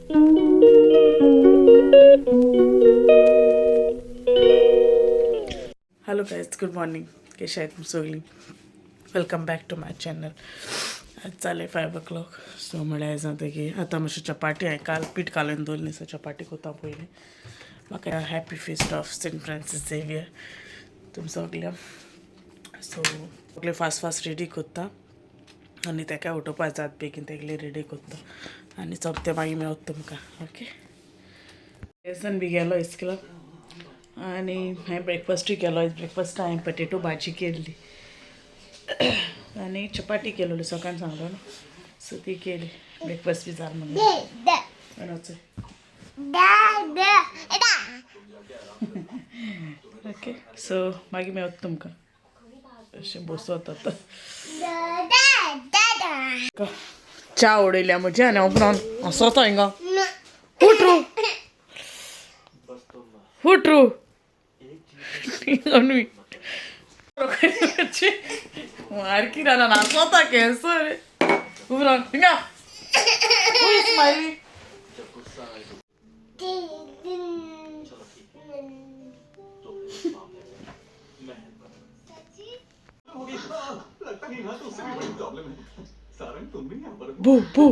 Hello guys, good morning. कशे आहेत तुमी सगळीं? Welcome back to my channel. आज जालें 5 o'clock. सो म्हळ्यार आयज जाता की आतां मातशें चपाटी हांवें काल पीठ कालोवन दवरलें, सो चपाटी कोत्ता पयलीं. म्हाका happy feast of Saint Francis Xavier तुम सगळ्यांक. सो सगळें फास्ट फास्ट रेडी कोत्ता आनी तेका उठोवपा जात, बेगीन तेगले रेडी कोत्ता आनी सोंपते मागीर मेवता तुमकां. ओके, बेसन बी गेलो इस्कुलाक आनी हांवें ब्रेकफास्टूय केलो. ब्रेकफास्ट हांवें पटेटो भाजी केल्ली आनी चपाटी केलोली, सकाळी सांगलो न्हू, सो ती केली. ब्रेकफास्ट बी जाल म्हणून. ओके, सो मागीर मेवता तुमकां. अशें बसत आतां च्या उडयल्या म्हजी आनी हांव पुरान हांसता हिंगा. हुट्रू हुट्रू न्हय मारकी राना नाचता केसो रे उपरांत हिंगा. Who is smiling? बू बू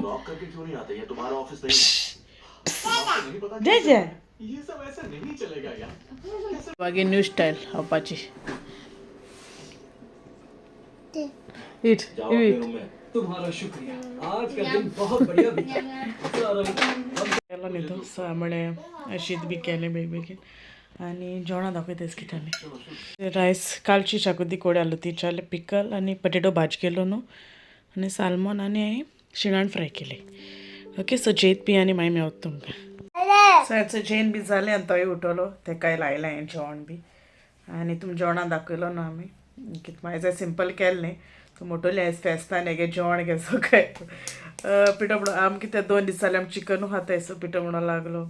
जय जय. मागीर न्यू स्टायल खावपाची. Eat, eat. तुम्हारा शुक्रिया, आज का दिन बहुत बढ़िया बीता। केलो न्ही तो. सो म्हळें शीत बी केलें बेगीन बेगीन आनी जेवणां दाखयता कितें. रायस, कालची शाकुती कोडी आसलो ती चाले, पिकल आनी पटेटो भाजी केलो न्हू, आनी सालमोन आनी हांवें शिणाण फ्राय केली. ओके, सो जेत बी आनी मागीर मेवता तुमकां. सो हेचो जेन बी जालें आनी तोय उठलो, तेकाय लायलें हांवें जेवण बी आनी तुमी जेवणां दाखयलो न्हू आमी कितें. मागीर सिंपल केलें न्ही. तूं मोटोली आयज फेस्तान हेगे जेवण घे सगळें पिठो म्हणून. आम कितें 2 दीस जाले आमी चिकनूय खाताय, सो पिठो म्हणून लागलो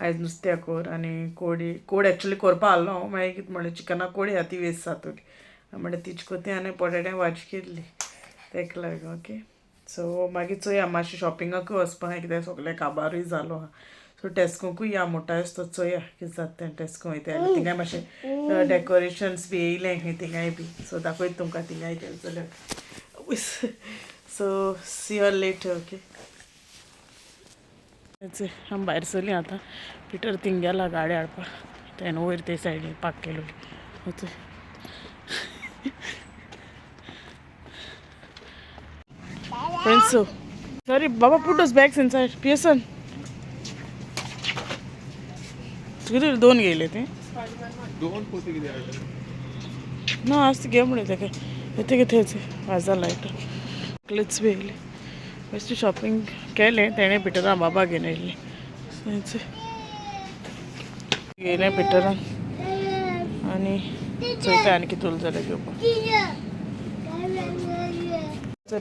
आयज नुस्त्या कोर आनी कोडी. कोड एक्चुली कोरपा आहलो हांव, मागीर कितें म्हणलें, चिकना कोडी आहा ती वेस्ट जातली म्हणलें, तीच कोती आनी बटाट्या भाजी केल्ली तेका लागून. ओके, सो मागीर चोया, मातशें शॉपिंगाकूय वचपा आहा कित्याक सगळें काबारूय जालो आहा. सो टेस्कोकूय या म्हणटा, तो चोया कितें जाता तें. टेस्को वयता जाल्यार थिंगाय मातशें डेकोरेशन्स बी येयलें खंय थिंगाय बी, सो दाखयता तुमकां थिंगाय गेलें जाल्यार. So see you later. Okay, आमी भायर सरलीं आतां. पिटर थिंग गेला गाडी हाडपाक, तेणें वयर ते सायडीन park केलोली. वचय Prince. Sorry, Baba, put those bags inside. Pearson. कितें दोन गेले ते? दोन पोते किती हाडले? ना, आज ती घे म्हणले तेका. येते कितें वाजा लायट क्लिच बी येयली. बेश्टी शॉपिंग केलें तेणें, पिटरान बाबा घेवन येयल्लें गेलें पिटरान आनी चोयता आनी कितें उरलें जाल्यार घेवपाक.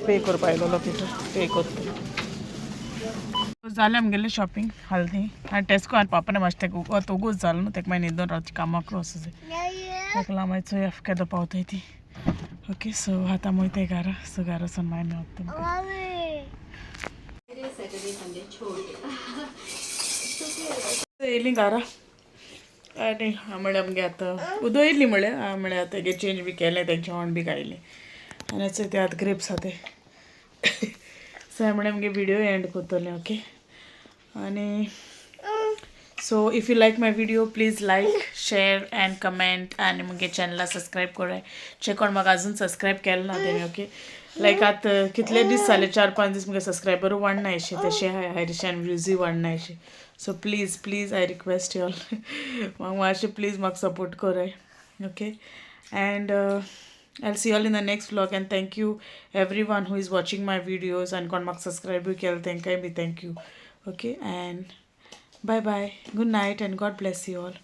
पे करपा आयलोलो पिटर, पे कोत्ता. जालें आमगेलें शॉपिंग हालदी आनी टेस्को आनी पापाने मातशें तेका वोगोत जालो न्हू, तेका मागीर न्हिदोन रावचें, कामाक वचूं जाय तेका लागून. मागीर चोया केदो पावताय ती. ओके, सो आतां वयताय घरा. सो घरा वचून मागीर मेवता तुमकां. येयलीं घरा आनी म्हळ्यार आमगे आतां उदो येयली, म्हळ्यार म्हळ्यार आतां तेगे चेंज बी केलें, तें जेवण बी खायलें आनी चोय ते आतां ग्रेप्स आहा ते. सो म्हळ्यार आमगे विडियो एंड कोत्तलें. ओके, आनी so if you like my video, please like, share and comment आनी मुगे चॅनला सबस्क्रायब कराय, जे कोण म्हाका अजून सबस्क्रायब केलें ना तेणी. ओके, लायक आतां कितले दीस जाले, 4-5 दीस मुगे सबस्क्रायबर वाडनाय अशें तशें हाय रिशान व्यूजूय वाडनाय अशें. So please please I request you all, म्हाका मातशें प्लीज म्हाका सपोर्ट कराय. Okay, and I'll see you all in the next vlog, and thank you everyone who is watching my videos and कोण म्हाका सबस्क्रायब केलें तेंकाय बी thank you. Okay, and bye bye, good night and God bless you all.